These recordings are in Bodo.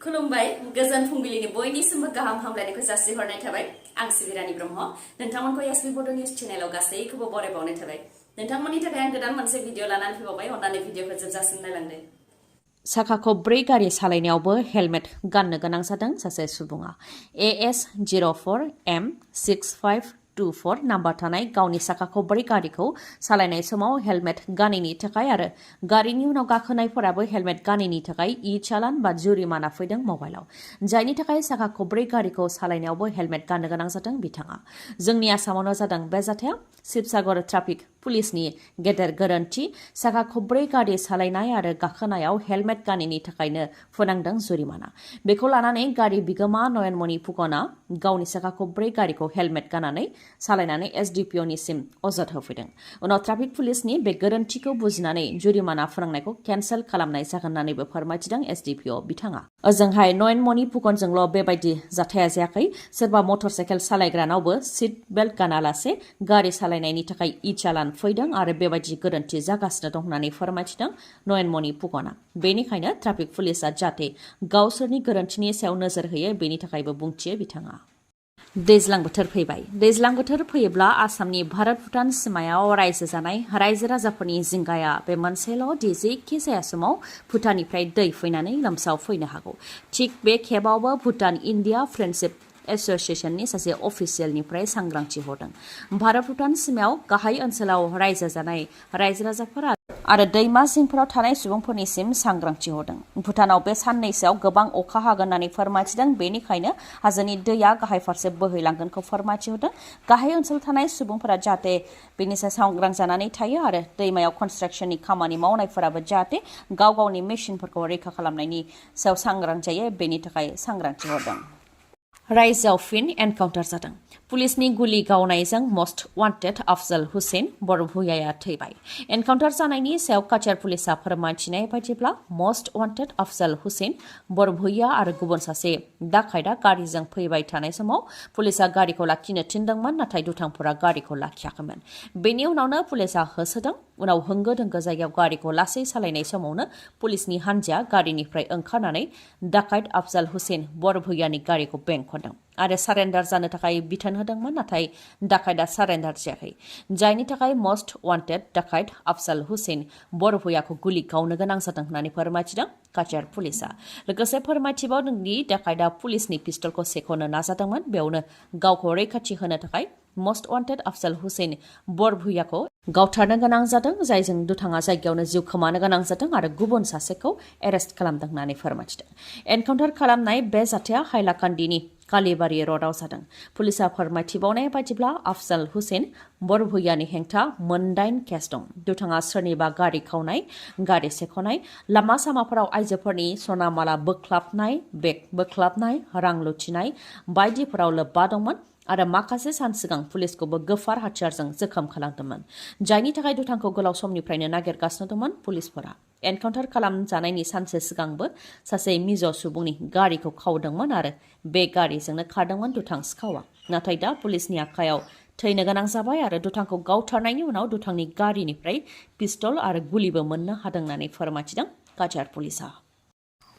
खुलुमबाय गोजोन फुंबिलिनि बयनिसिमबो गाहाम हामलायनायखौ जासिहरनाय थाबाय आं सिबि रानी ब्रह्म नोंथांमोनखौ एसबी बड निउज चेनेलाव गासैखौबो बरायबावनाय थाबाय नोंथांमोननि थाखाय आं गोदान मोनसे भिडिअ लानानै फैबावबाय अन्नानै भिडिअखौ जोबजासिम नायलांदो साखा खब्रै गारि सालायनायावबो हेलमेट गाननो गोनां जादों सासे सुबुङा AS04M6524 नाम्बार थानाय गावनि साखा खब्रै गारिखौ सालायनाय समाव हेलमेट गानैनि थाखाय आरो गारिनि उनाव गाखोनायफोराबो हेलमेट गानैनि थाखाय चालान बा जुरिमाना फैदों मबाइलाव जायनि थाखाय साखा खब्रै गारिखौ सालायनायावबो हेलमेट गाननो गोनां जादों बिथाङा जोंनि आसामावनो जादों बे जाथाया शिबसागर ट्राफिक पुलिसनि गेदेर गोरोन्थि साखा खब्रै गारि सालायनाय आरो गाखोनायाव हेलमेट गानैनि थाखायनो फोनांदों जुरिमाना बेखौ लानानै गारि बिगोमा नयनमणि फुकना गावनि साखा खब्रै गारिखौ हेलमेट गाननानै सालायनानै एसडिपिअनिसिम अजद होफैदों उनाव ट्राफिक पुलिसनि बे गोरोन्थिखौ बुजिनानै जुरिमाना फोनांनायखौ केन्सेल खालामनाय जागोन होननानैबो फोरमायथिदों एसडिपिअ बिथाङा ओजोंहाय नयनमणि फुकनजोंल' बेबायदि जाथाया जायाखै सोरबा मटर साइकेल सालायग्रानावबो सिट बेल्ट गानालासे गारि सालायनायनि थाखाय चालान फैदों आरो बेबायदि गोरोन्थि जागासिनो दं होननानै फोरमायथिदों नयनमणि फुकना बेनिखायनो ट्राफिक पुलिसआ जाहाथे गावसोरनि गोरोन्थिनि सायाव नोजोर होयो बेनि थाखायबो बुंथियो बिथाङा दैज्लां बोथोर फैबाय दैज्लां बोथोर फैयोब्ला आसामनि भारत भुटान सिमायाव रायजो जानाय रायजो राजाफोरनि जिंगाया बे मोनसेल' दि जेखि जाया समाव भुटाननिफ्राय दै फैनानै लोमसाव फैनो हागौ थिग बे खेबावबो भुटान इन्डिया फ्रेन्डशिप एसोसिएशननि सासे अफिसियेलनिफ्राय सांग्रांथि हरदों भारत भुटान सिमायाव गाहाय ओनसोलाव रायजो जानाय रायजो राजाफोरा आरो दैमा जिंफोराव थानाय सुबुंफोरनिसिम सांग्रांथि हरदों भुटानाव बे साननैसोआव गोबां अखा हागोन होननानै फोरमायथिदों बेनिखायनो हाजोनि दैया गाहाय फारसे बोहैलांगोनखौ फोरमायथिहरदों गाहाय ओनसोलाव थानाय सुबुंफोरा जाहाथे बेनि सायाव सांग्रां जानानै थायो आरो दैमायाव कनस्ट्राक्शननि खामानि मावनायफोराबो जाहाथे गाव गावनि मेसिनफोरखौ रैखा खालामनायनि सायाव सांग्रां जायो बेनि थाखाय सांग्रांथि हरदों रायजोआव फिन एनकाउन्टार जादों पुलिसनि गुलि गावनायजों मस्ट वान्टेड अफजल हुसेन बरभुयाया थैबाय एनकाउन्टार जानायनि सायाव काचार पुलिसआ फोरमायथिनाय बायदिब्ला मस्ट वान्टेड अफजल हुसेन बरभुया आरो गुबुन सासे दाखायदा गारिजों फैबाय थानाय समाव पुलिसआ गारिखौ लाखिनो थिनदोंमोन नाथाय दुथांफोरा गारिखौ लाखियाखैमोन बेनि उनावनो पुलिसआ होसोदों उनाव होंगो दोंगो जायगायाव गारिखौ लासै सालायनाय समावनो पुलिसनि हान्जाया गारिनिफ्राय ओंखारनानै दाकायत अफजल हुसेन बरभुयानि गारिखौ बेंखनदों आरो सारेन्डार जानो थाखाय बिथोन होदोंमोन नाथाय दाकायतआ सारेन्डार जायाखै जायनि थाखाय मस्ट वान्टेड दाकायत अफजल हुसेन बरभुयाखौ गुलि गावनो गोनां जादों होननानै फोरमायथिदों काचार पुलिसआ लोगोसे फोरमायथिबावदों दि दाकायतआ पुलिसनि पिस्तलखौ सेख'नो नाजादोंमोन बेयावनो गावखौ रैखाथि होनो थाखाय मस्ट वान्टेड अफजल हुसेन बरभुयाखौ गावथारनो गोनां जादों जायजों दुथाङा जायगायावनो जिउ खोमानो गोनां जादों आरो गुबुन सासेखौ एरेस्ट खालामदों होननानै फोरमायथिदों एनकाउन्टार खालामनाय बे जाथाया हाइलाकान्दिनि कालीबारि र'डआव जादों पुलिसआ फोरमायथिबावनाय बायदिब्ला अफजल हुसेन बरभुयानि हेंथा 9 केस दं दुथाङा सोरनिबा गारि खावनाय गारि सेख'नाय लामा सामाफोराव आइजोफोरनि सना माला बोख्लाबनाय बेग बोख्लाबनाय रां लुथिनाय बायदिफोराव लोब्बा दंमोन आरो माखासे सान सिगां पुलिसखौबो गोफार हाथियारजों जोखोम खालामदोंमोन जायनि थाखाय दुथांखौ गोलाव समनिफ्रायनो नागिरगासिनो दंमोन पुलिसफोरा एनकाउन्टार खालामजानायनि सानसे सिगांबो सासे मिज' सुबुंनि गारिखौ खावदोंमोन आरो बे गारिजोंनो खारदोंमोन दुथां सिखावा नाथाय दा पुलिसनि आखायाव थैनो गोनां जाबाय आरो दुथांखौ गावथारनायनि उनाव दुथांनि गारिनिफ्राय पिस्तल आरो गुलिबो मोननो हादों होननानै फोरमायथिदों काचार पुलिसआ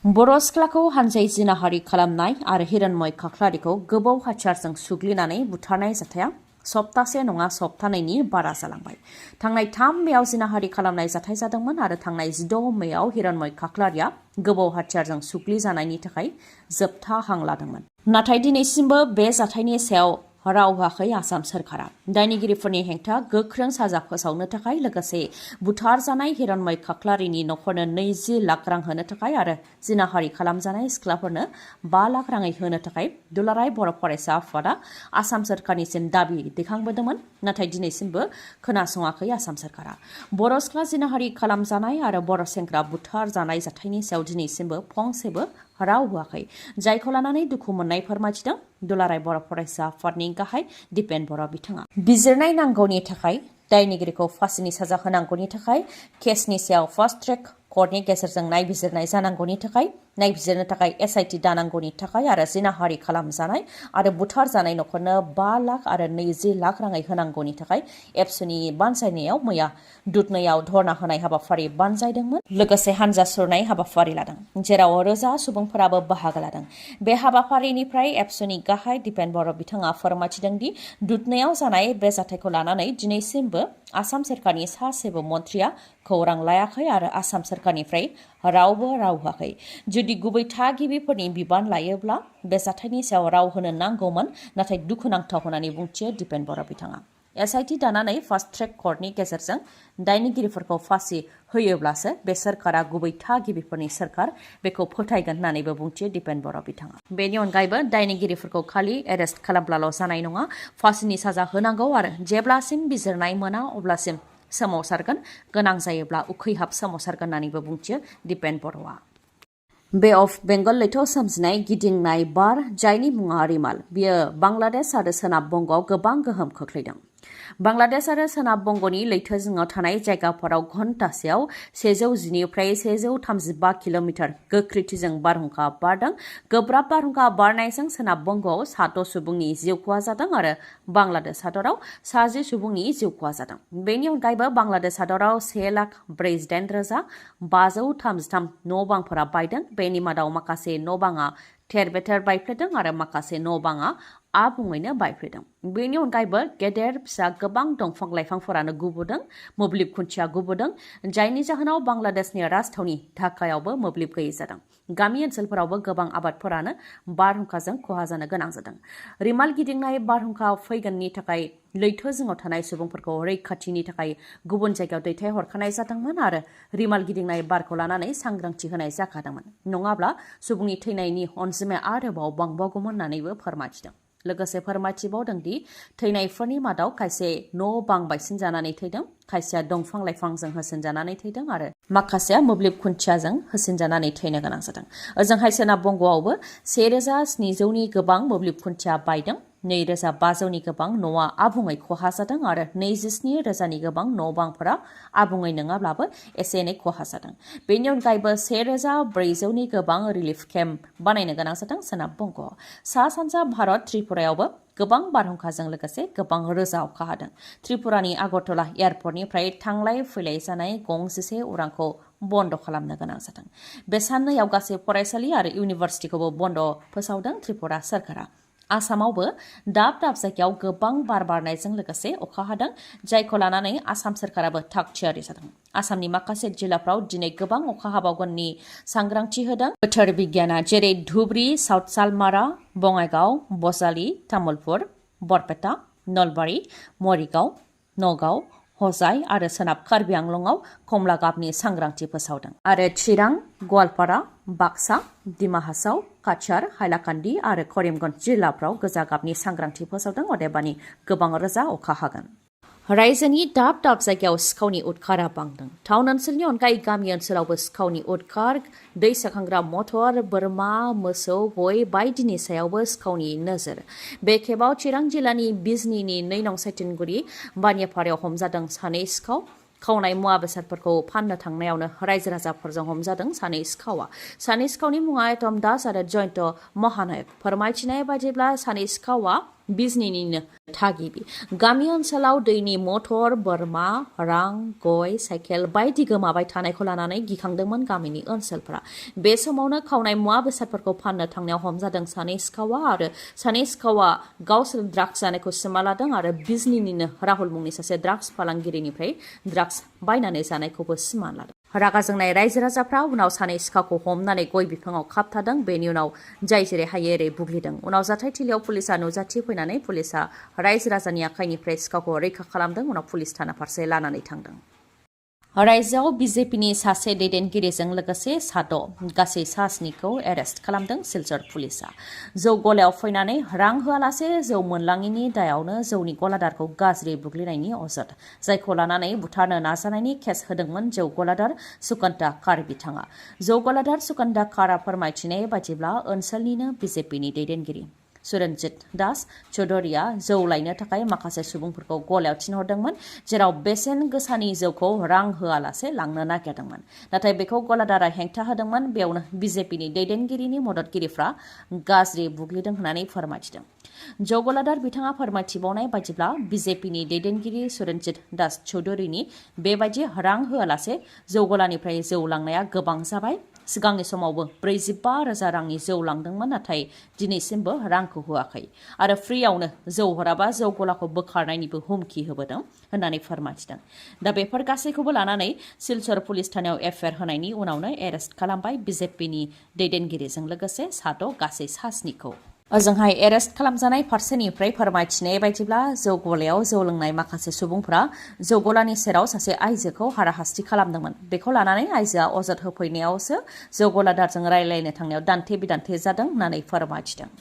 बर' सिख्लाखौ हानजायै जिनाहारि खालामनाय आरो हिरण्मय खाख्लारिखौ गोबौ हाथियारजों सुग्लिनानै बुथारनाय जाथाया सप्तासे नङा सप्तानैनि बारा जालांबाय थांनाय 3 मेआव जिनाहारि खालामनाय जाथाय जादोंमोन आरो थांनाय 16 मेआव हिरण्मय खाख्लारिया गोबौ हाथियारजों सुग्लिजानायनि थाखाय जोबथा हां लादोंमोन नाथाय दिनैसिमबो बे जाथायनि सायाव राव होआखै आसाम सोरखारा दायनिगिरिफोरनि हेंथा गोख्रों साजा फोसावनो थाखाय लोगोसे बुथार जानाय हिरण्मय खाख्लारिनि नखरनो 20 लाख रां होनो थाखाय आरो जिनाहारि खालामजानाय सिख्लाफोरनो 5 लाख राङै होनो थाखाय दुलाराय बर' फरायसा आफादा आसाम सोरखारनिसिम दाबि दैखांबोदोंमोन नाथाय दिनैसिमबो खोनासङाखै आसाम सोरखारा बर' सिख्ला जिनाहारि खालामजानाय आरो बर' सेंग्रा बुथार जानाय जाथायनि सायाव दिनैसिमबो फंसेबो राव होआखै जायखौ लानानै दुखु मोननाय फोरमायथिदों दुलाराय बर' फरायसा आफादनि गाहाय दिपेन बर' बिथाङा बिजिरनाय नांगौनि थाखाय दायनिगिरिखौ फासिनि साजा होनांगौनि थाखाय केसनि सायाव फास्ट ट्रेक कर्टनि गेजेरजों नायबिजिरनाय जानांगौनि थाखाय नायबिजिरनो थाखाय SIT दानांगौनि थाखाय आरो जिनाहारि खालामजानाय आरो बुथारजानाय नखरनो 5 लाख आरो 20 लाख राङै होनांगौनि थाखाय एबसुनि बानजायनायाव मैया दुधनैयाव धरना होनाय हाबाफारि बानजायदोंमोन लोगोसे हानजा सुरनाय हाबाफारि लादों जेराव रोजा सुबुंफोराबो बाहागो लादों। बे हाबाफारिनिफ्राय एबसुनि गाहाय दिपेन बर' बिथाङा फोरमायथिदों दि दुधनैयाव जानाय बे जाथायखौ लानानै दिनैसिमबो आसाम सोरखारनि सासेबो मन्थ्रिया खौरां लायाखै आरो आसाम सोरखारनिफ्राय रावबो राव होआखै। जुदि गुबै थागिबिफोरनि बिबान लायोब्ला बे जाथायनि सायाव राव होनो नांगौमोन नाथाय दुखुनांथाव होननानै बुंथियो दिपेन बर' बिथाङा। SIT दानानै फास्ट ट्रेक कर्टनि गेजेरजों दायनिगिरिफोरखौ फासि होयोब्लासो बे सोरखारा गुबै थागिबिफोरनि सोरखार बेखौ फोथायगोन होननानैबो बुंथियो दिपेन बर' बिथाङा। बेनि अनगायैबो दायनिगिरिफोरखौ खालि एरेस्ट खालामब्लाल' जानाय नङा फासिनि साजा होनांगौ आरो जेब्लासिम बिजिरनाय मोना अब्लासिम सोमावसारगोन गोनां जायोब्ला उखैहाब सोमावसारगोन होननानैबो बुंथियो दिपेन बर'आ। बे अफ बेंगल लैथोआव सोमजिनाय गिदिंनाय बार जायनि मुङा रिमाल बियो बांलादेश आरो सोनाब बंगआव गोबां गोहोम खोख्लैदों। बांलादेश आरो सोनाब बंगनि लैथो जिङाव थानाय जायगाफोराव घन्टासेयाव 110 निफ्राय 135 किल'मिटार गोख्रैथिजों बारहुंखा बारदों। गोब्राब बारहुंखा बारनायजों सोनाब बंगआव 7 सुबुंनि जिउ खहा जादों आरो बांलादेश हादराव 10 सुबुंनि जिउ खहा जादों। बेनि अनगायैबो बांलादेश हादराव 1,48,533 न' बांफोरा बायदों। बेनि मादाव माखासे न' बाङा थेर-बेथेर बायफ्लेदों आरो माखासे न' बाङा आबुङैनो बायफ्लेदों। बेनि अनगायैबो गेदेर फिसा गोबां दंफां लाइफांफोरानो गुबुदों मोब्लिब खुन्थिया गुबुदों जायनि जाहोनाव बांलादेशनि राजथावनि ढाकायावबो मोब्लिब गैयै जादों। गामि ओनसोलफोरावबो गोबां आबादफोरानो बारहुंखाजों खहा जानो गोनां जादों। रिमाल गिदिंनाय बारहुंखा फैगोननि थाखाय लैथो जिङाव थानाय सुबुंफोरखौ रैखाथिनि थाखाय गुबुन जायगायाव दैथायहरखानाय जादोंमोन आरो रिमाल गिदिंनाय बारखौ लानानै सांग्रांथि होनाय जाखादोंमोन नङाब्ला सुबुंनि थैनायनि अनजिमाया आरोबाव बांबावगौमोन होननानैबो फोरमायथिदों। लोगोसे फोरमायथिबावदों दि थैनायफोरनि मादाव खायसे न' बां बायसिनजानानै थैदों खायसेया दंफां लाइफांजों होसिनजानानै थैदों आरो माखासेया मोब्लिब खुन्थियाजों होसिनजानानै थैनो गोनां जादों। ओजोंहाय सोनाब बंगआवबो 1,700नि गोबां मोब्लिब खुन्थिया बायदों 2,500नि गोबां न'आ आबुङै खहा जादों आरो 27,000नि गोबां न' बांफोरा आबुङै नङाब्लाबो एसे एनै खहा जादों। बेनि अनगायैबो 1,400नि गोबां रिलिफ केम्प बानायनो गोनां जादों सोनाब बंगआव। सा सानजा भारत त्रिपुरायावबो गोबां बारहुंखाजों लोगोसे गोबां रोजा अखा हादों। त्रिपुरानि आगरतला एयारपर्टनिफ्राय थांलाय फैलाय जानाय गंजिसे उरांखौ बन्द खालामनो गोनां जादों। बे साननैयाव गासै फरायसालि आरो इउनिभार्सिटिखौबो बन्द फोसावदों त्रिपुरा सोरखारा। आसामावबो दाब दाब जायगायाव गोबां बार बारनायजों लोगोसे अखा हादों जायखौ लानानै आसाम सोरखाराबो थाग थियारि जादों। आसामनि माखासे जिल्लाफ्राव दिनै गोबां अखा हाबावगोननि सांग्रांथि होदों बोथोर बिगियाना जेरै धुबरी साउथ सालमारा बङाइगाव बजालि तामुलपुर बरपेटा नलबारि मरिगाव नगाव हजाय आरो सोनाब कार्बि आंलंआव कमला गाबनि सांग्रांथि फोसावदों आरो चिरां गवालपारा बाक्सा डिमा हासाव काछार हाइलाकान्दि आरो करिमगन्ज जिल्लाफ्राव गोजा गाबनि सांग्रांथि फोसावदों अदेबानि गोबां रोजा अखा हागोन। रायजोनि दाब दाब जायगायाव सिखावनि उदखारा बांदों। टाउन ओनसोलनि अनगायै गामि ओनसोलावबो सिखावनि उदखार दै सोखांग्रा मटर बोरमा मोसौ गय बायदिनि सायावबो सिखावनि नोजोर। बे खेबाव चिरां जिल्लानि बिजनीनि 2 नं सैथिनगुरि बानियापारायाव हमजादों 2 सिखाव। खावनाय मुवा बेसादफोरखौ फाननो थांनायावनो रायजो राजाफोरजों हमजादों 2 सिखावा। 2 सिखावनि मुङा एटम दास आरो जयन्त महानायक। फोरमायथिनाय बायदिब्ला 2 सिखावा बिजनीनिनो थागिबि। गामि ओनसोलाव दैनि मटर बोरमा रां गय साइकेल बायदि गोमाबाय थानायखौ लानानै गिखांदोंमोन गामिनि ओनसोलफोरा। बे समावनो खावनाय मुवा बेसादफोरखौ फाननो थांनायाव हमजादों 2 सिखावा आरो 2 सिखावा गावसोर ड्राग्स जानायखौ सिमा लादों आरो बिजनीनिनो राहुल मुंनि सासे ड्राग्स फालांगिरिनिफ्राय ड्राग्स बायनानै जानायखौबो सिमा लादों। रागा जोंनाय रायजो राजाफ्रा उनाव 2 सिखावखौ हमनानै गय बिफाङाव खाबथादों। बेनि उनाव जाय जेरै हायो एरै बुग्लिदों। उनाव जाथायथिलियाव पुलिसा नुजाथि फैनानै पुलिसा रायजो राजानि आखाइनिफ्राय सिखावखौ रैखा खालामदों। उनाव पुलिस थाना फारसे लानानै थांदों। रायजोआव बिजेपिनि सासे दैदेनगिरिजों लोगोसे 6 गासै 7खौ एरेस्ट खालामदों सिलचर पुलिसा। जौ गलायाव फैनानै रां होआलासे जौ मोनलाङिनि दायावनो जौनि गलादारखौ गाज्रि बुग्लिनायनि अजद जायखौ लानानै बुथारनो नाजानायनि केस होदोंमोन जौ गलादार सुकन्ता कार बिथाङा। जौ गलादार सुकन्ता कारआ फोरमायथिनाय बायदिब्ला ओनसोलनिनो बिजेपिनि दैदेनगिरि। सुरनजित दास चौधुरिया जौ लायनो थाखाय माखासे सुबुंफोरखौ गलायाव थिनहरदोंमोन जेराव बेसेन गोसानि जौखौ रां होआलासे लांनो नागिरदोंमोन नाथाय बेखौ गलादारा हेंथा होदोंमोन बेयावनो बिजेपिनि दैदेनगिरिनि मददगिरिफ्रा गाज्रि बुग्लिदों होननानै फोरमायथिदों जौ गलादार बिथाङा फोरमायथिबावनाय बायदिब्ला बिजेपिनि दैदेनगिरि सुरनजित दास चौधुरिनि बेबायदि रां होआलासे जौ गलानिफ्राय जौ लांनाया गोबां जाबाय सिगांनि समावबो 45,000 रांनि जौ लांदोंमोन नाथाय दिनैसिमबो रांखौ होआखै आरो फ्रियावनो जौ हराबा जौ गलाखौ बोखारनायनिबो हुमखि होबोदों होननानै फोरमायथिदों दा बेफोर गासैखौबो लानानै सिलचर पुलिस थानायाव एफआइआर होनायनि उनावनो एरेस्ट खालामबाय बिजेपिनि दैदेनगिरिजों लोगोसे साद' गासै सास्निखौ ओजोंहाय एरेस्ट खालामजानाय फारसेनिफ्राय फोरमायथिनाय बायदिब्ला जौ गलायाव जौ लोंनाय माखासे सुबुंफोरा जौ गलानि सेराव सासे आइजोखौ हाराहास्ति खालामदोंमोन बेखौ लानानै आइजोआ अजद होफैनायावसो जौ गलादारजों रायलायनो थांनायाव दान्थे बिदान्थे जादों होननानै फोरमायथिदों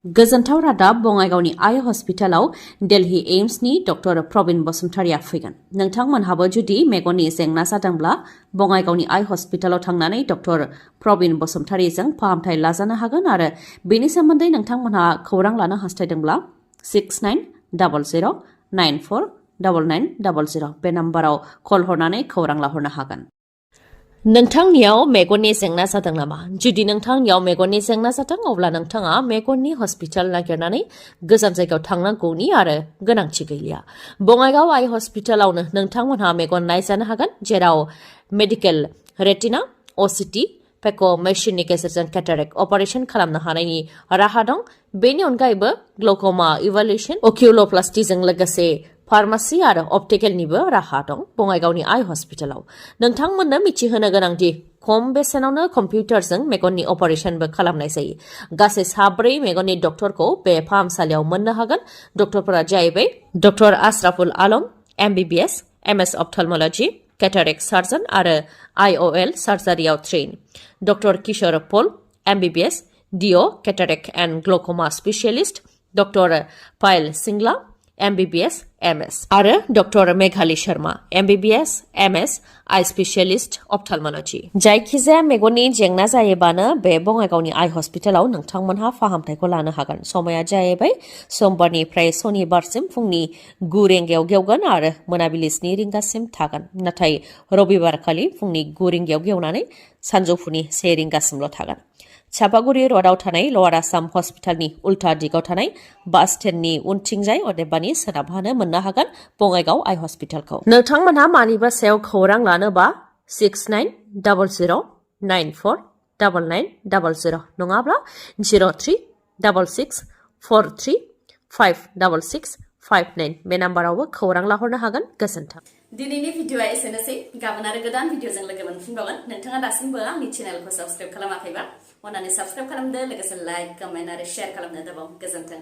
गोजोनथाव रादाब बङाइगावनि आइ हस्पिटालाव दिल्ली एम्सनि डक्टर प्रबिन बसुमतारिया फैगोन नोंथांमोनहाबो जुदि मेगननि जेंना जादोंब्ला बङाइगावनि आइ हस्पिटालाव थांनानै डक्टर प्रबिन बसुमतारिजों फाहामथाय लाजानो हागोन आरो बेनि सोमोन्दै नोंथांमोनहा खौरां लानो हास्थायदोंब्ला 6900949900 बे नाम्बाराव कल हरनानै खौरां लाहरनो हागोन नोंथांनियाव मेगननि जेंना जादों नामा जुदि नोंथांनियाव मेगननि जेंना जादों अब्ला नोंथाङा मेगननि हस्पिटाल नागिरनानै गोजान जायगायाव थांनांगौनि आरो गोनांथि गैलिया बङाइगाव आइ हस्पिटालावनो नोंथांमोनहा मेगन नायजानो हागोन जेराव मेडिकेल रेटिना ओसीटी पेक' मेसिननि गेजेरजों केटारेक्ट अपारेशन खालामनो हानायनि राहा दं बेनि अनगायैबो ग्ल'क'मा इभालुएशन अकिउल'प्लास्टिजों लोगोसे फार्मासि आरो अप्टिकेलनिबो राहा दं बङाइगावनि आइ हस्पिटालाव नोंथांमोननो मिथिहोनो गोनांदि खम बेसेनावनो कम्पिउटारजों मेगननि अपारेशनबो खालामनाय जायो गासै 4 मेगननि डक्टरखौ बे फाहामसालियाव मोननो हागोन डक्टरफोरा जाहैबाय doctor Ashraful Alam MBBS MS ophthalmology cataract surgeon आरो IOL सार्जारियाव train doctor Kishore Pal MBBS DO cataract and glaucoma specialist doctor Payal Singla MBBS MS आरो doctor Meghali Sharma MBBS MS eye specialist ophthalmology जायखिजाया मेगननि जेंना जायोबानो बे बङाइगावनि आइ हस्पिटालाव नोंथांमोनहा फाहामथायखौ लानो हागोन समाया जाहैबाय समबारनिफ्राय सनिबारसिम फुंनि 9 रिंगायाव गेवगोन आरो मोनाबिलि 7 रिंगासिम थागोन नाथाय रबिबारखालि फुंनि 9 रिंगायाव गेवनानै सानजौफुनि 1 रिंगासिमल' थागोन चापागुरि र'डआव थानाय लवार आसाम हस्पिटालनि उल्टा दिगाव थानाय बास स्टेन्डनि उनथिंजाय अदेबानि सोनाबहानो मोननो हागोन बङाइगाव आइ हस्पिटालखौ नोंथांमोनहा मानिबा सायाव खौरां लानोबा 6900949900 नङाब्ला 0366435659 बे नाम्बारावबो खौरां लाहरनो हागोन गोजोन्थों दिनैनि भिडिअआ एसेनोसै गाबोन आरो गोदान भिडिअजों लोगो मोनफिनबावगोन नोंथाङा दासिमबो आंनि चेनेलखौ साबस्क्राइब खालामाखैबा अन्नानै साबस्क्राइब खालामदो लोगोसे लाइक कमेन्ट आरो शेयार खालामनो दाबाव गोजोन्थों